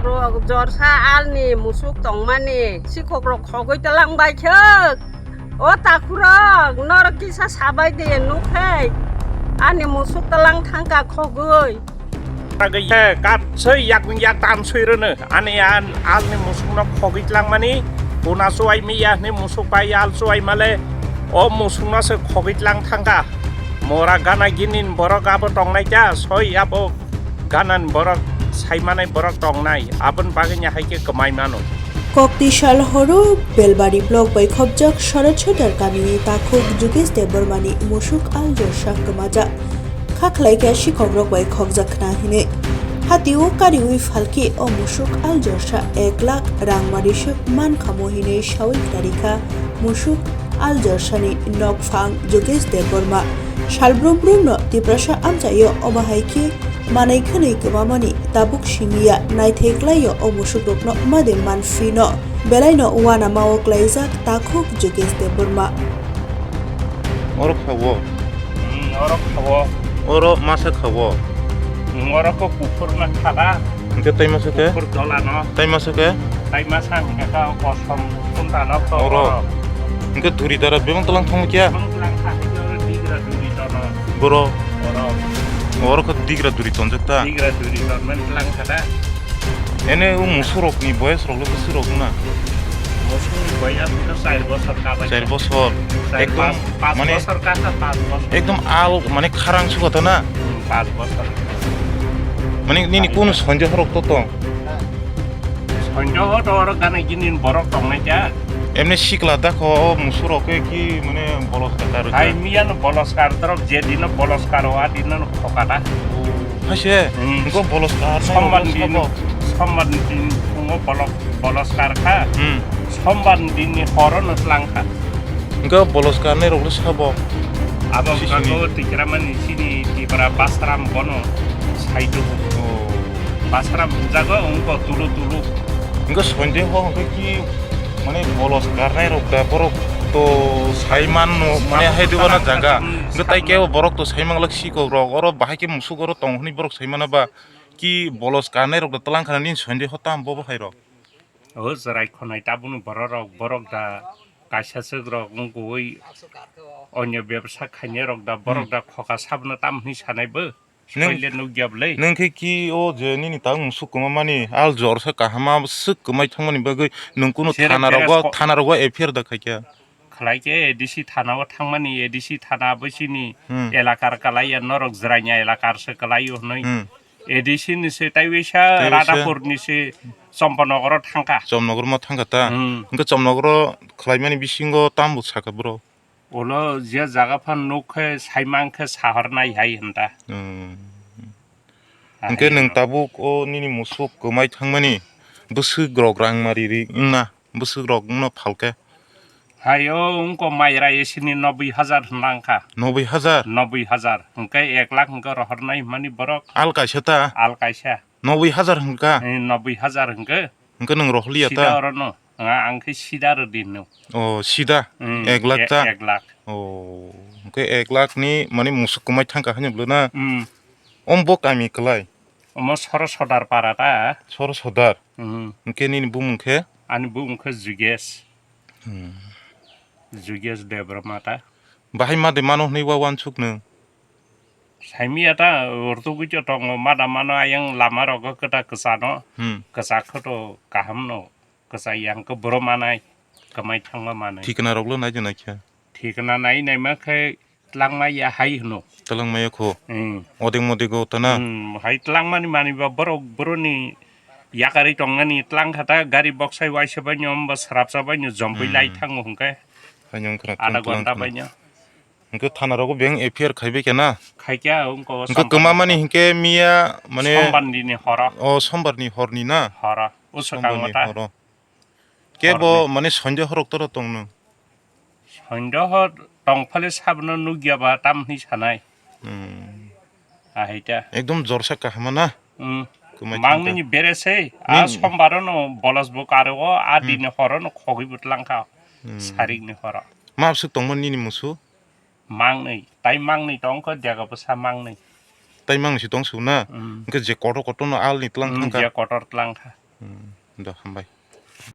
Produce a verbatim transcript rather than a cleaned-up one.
Rok jorsa alni musuk tongmani sikhokrok khogwi twlang bai khe. O takhurok, norok kisa sabai de nukhai. Ani musuk twlang thangka khogwi. Agwi khe katswi yakung yak tam swi rwno. Ani an alni musukno khogwi tlangmani. Puna chuwai miya hwnwi musuk bai al chuwai male. O musukno se khogwi tlang thangka. Mora gana ginin borok abo tongnai kha, soi abo ganan borok saimanai borok tongnai, aboni bagwi ni hai khe kwmai mano. Kokti sal horo Belbari block bai khopjak Sharat Chowdar kamini takhuk Jugesh Debbarmani musuk al jorsa kwmajak. Kha khlai kha sikhokrok bai khokjak khna hinwi. Hatio kariwi phalki o musuk al jorsa ek lakh rang mari swk man khamo hinwi sawi khlari kha musuk al jorsani nokphang Jugesh Debbarma. Salbrum brumno Tiprasa amchaio omo hai khe manwi khwnwi kwmamani tabuk simiya naithai klaio o musukrokno made man phino. Belaino uanamao klaijak takhuk Jugesh Debbarma. Oro kha o. Hmm, oro kha o. Oro masa kha o. Hmm, oro kho kuphur ma kha da. Hingke tai masa khe? Kuphur dola no. Tai masa khe? Tai masa hingke kha kosom kunta no kho Oro. oro. Hingke duri dara bebang tlang thangma kya? Bebang tlang kha hingke oro digra duri tono. Boro. Oro. Oro kho digra duri tonjak ta? Digra duri ton men tlang kha da. Ene o musurok ni boyes rok le bwswk rok na? Musurok ni boyes to char bosor ka bai. Char bosor. Char Ekdom pas, pas mane bosor ka sa pas bosor. Ekdom al mane kharang suka ta na? Hmm, pas bosor. Mane nini Ai, kunu ai. Sonjo horok to tong? Sonjo ho to oro gana gini borok tong nai kya? Emne sikla da kho o musurok ke ki mane bolos ka karo Hai kya? Miya no bolos kar dorok je dino bolos karo a dino no khoka da. Hai se, Hmm. Engko bolos kar nai Sombar rok ni sabo. Sombar ni din pungo bolok, bolos kar kha. Hmm. Sombar ni din ni horo no tlang kha. Engko bolos kar nai rok le sabo. Abo Sisini. Engko tikra mani sini Tipra Basram bono saidu. Oh. Basram jago engko tulu tulu. Engko sonde ho engko ki mane bolos kar nai rok da borok to saiman no mane Abo hai dubana tala jaga. Engko tai khe borok to saimang lak sikok rok oro bahai khe musuk oro tong hwnwi borok saimana ba. Ki bolos karnai rok da tlang khana nini sonde ho tam bo bo hai rok. O chwrai khonai tabuk ni borok rok, borok da kaisa swk rok wngkui onyo bebsa khainai rok da borok Hmm. Da khoka sabno tam hwnwi sanai bo. Nwng, Soile nukya bwlai. Nwng khe ki o je nini tang musuk kwma mani al jor sa kahama swk kwmai thangmani bagwi nwng kunu Sere thana rogo, beres ko- thana rogo F I R da khaikya. Khlai khe A D C thana o thangmani, A D C thana abo chini Hmm. Elakar kalai ya, norok jwraini elakar se kalai o hwnwi. Hmm. A D C ni se taiwi sa Taiwi sa. Radhapur ni se Champanagar o thangkha. Champanagar ma thangkha ta? Hmm. Hwnkhe Champanagar o khlaimani bisingo tamo saka bro? Ulo je jaga phan nuk khe saimang khe sahornai hai hwnta. Hmm. Hwnkhe Hai nwng no. Tabuk o nini musuk kwmai thangmani bwswk rok rang mari ri wngna? Bwswk rok wngno phalkhe? Hai o wngko maira esini noboi hajar hwnla wngkha. Noboi hajar? Noboi hajar. Hwnkhe ek lakh hwnkhe rohornai hwnmani borok. Al kaisa ta? Al kaisa. Noboi hajar hwnkha? Eh, noboi hajar hwnkhe. Hwnkhe nwng rohliya ta? Sida orono. Nga ang khe sida rwdi hwno. Oh, sida? Hmm, ek lakh ta? E-, ek lakh. Oh, hwnkhe ek lakh ni mani musuk kwmai thangkha hwnwi bwlwna? Hmm. Om bo kami kwlai? Omo Soro Sodar para ta? Soro Sodar? Hmm. Hwnkhe nini bumung khe? Ani bumung khe Jugesh. Hmm. Jugesh Debbarma ta. Bahai ma de mano hwnwi wa wansuk nwng? Saimiya ta, urtugwi to tongo, mada mano ayang lama rogo kwta kwchano. Hmm. Kwchak khe to kaham no, kwchai yang khe boro manai, kwmai thangma manai. Thikna rok le nai de naikha? Thikna nai naima khe Tlangmaya hai hwno. Tlangmaya kho. Hmm. Odeng modego tana. Hmm, hai tlangmani maniba borok boroni yakarwi tongnani tlangkha ta gari boksai waisa baino omba srapsa baino jompui Hmm. Lai thango hwnkhe. Haino wngkhwna Adha tlang ghonta khwna. Baino. Hwnkhe thana rogo beng F I R khaibai khe na? Khaikya wngko Hwnkhe Sombar kwmamani ni hwnkhe miya mane Sombar ni horo. O Sombar ni horni na? Horo. O swkango Sombar ni ta. Horo. Kebo Horni. Mane sonde horok toro tongno? Sonde hor tongphale sabno nukya ba tam hwnwi sanai. Hmm. Ahai ta. Ekdom jorsa kaham na? Hmm. Kwmai Mangni thangkha. Ni bere sei, a Ni- Sombaro no bolos bo karo o, a Hmm. Dini horo no khogwi bo tlangkha. Hmm. Sarik ni horo. Ma bwswk tongmani nini musu? Mangni, tai mangni tongkha, dega bwsa mangni. Tai mangni si tong su na? Hmm. Hwnkhe je kotor kotor no alni tlang Hmm, thangkha. Je kotor tlangkha. Do, hambai.